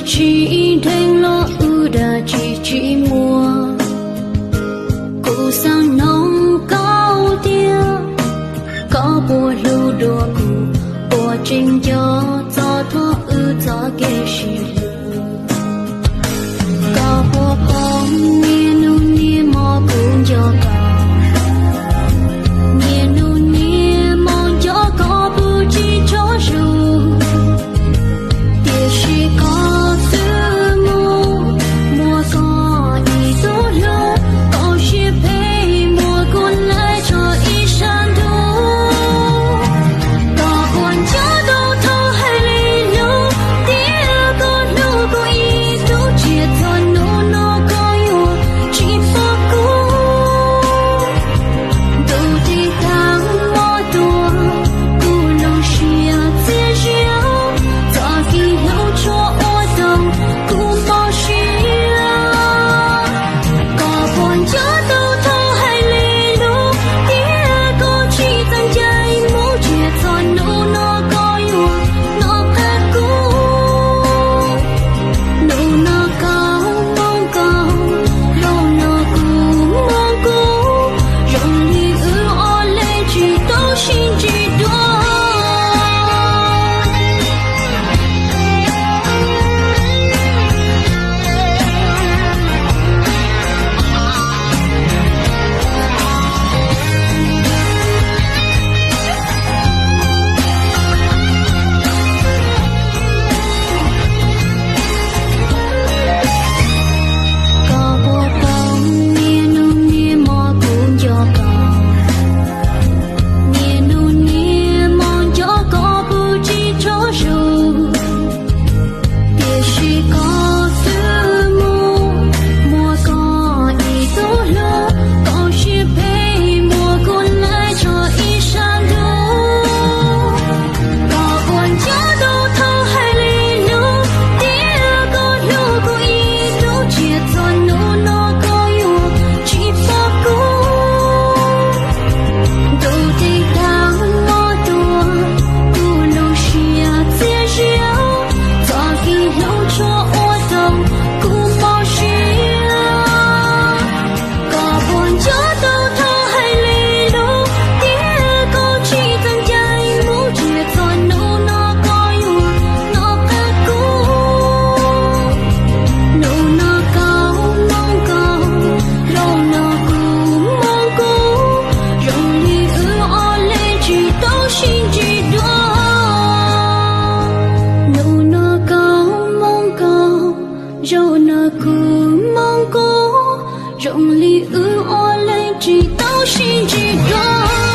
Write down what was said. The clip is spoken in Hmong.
Tsis dheev los wb dab tsi tsis muaj, kuv xav noog koj tiag, koj puas hlub dua kuv, puas tseem nco txog thaum wb txoj kev sib hlub. Koj puas paub niaj hnub niaj hmo kuv nco koj, niaj hnub niaj hmo nco koj puas tsis tshua zoo. Tiam sis koj twb mus muaj koj ib tug hlub, koj siab phem muab kuv laij tso ib sab ntuj. Koj puas nco tau thaum hais li lus tias koj hlub kuv ib tug, tsis txog hnub no koj yuav tsis pom kuv. Ntuj teb tag hmo tuaj, kuv lub siab txias zias, txoj kev hlub tshua ua rau kuv mob siab. Koj puas nco tau thaum hais li lus tias koj tsis txawj ncaim mus, tsis txog hnub no koj yuav noj qab kuv. Hnub no koj moog koj, zaum no kuv moog kuv, zoo li wb ob leeg tsis tau sib ntsib dua. Koj puas paub niaj hnub niaj hmo kuv nco koj, niaj hnub niaj hmo nco koj puas tsis tshua zoo. Tiam sis koj twb mus muaj koj ib tug hlub, koj siab phem muab kuv laij tso ib sab ntuj. Koj puas nco tau thaum hais li lus tias koj hlub kuv ib tug, tsis txog hnub no koj yuav tsis pom kuv. Ntuj teb tag hmo tuaj, kuv lub siab txias zias, txoj kev hlub tshua ua rau kuv mob siab. Koj puas nco tau thaum hais li lus tias koj tsis txawj ncaim mus, tsis txog hnub no koj yuav noj qab kuv. Hnub no koj moog koj, zaum no kuv moog kuv, zoo li wb ob leeg tsis tau sib ntsib dua. Hnub no koj moog koj, zaum no kuv moog kuv, zoo li wb ob leeg tsis tau sib ntsib dua.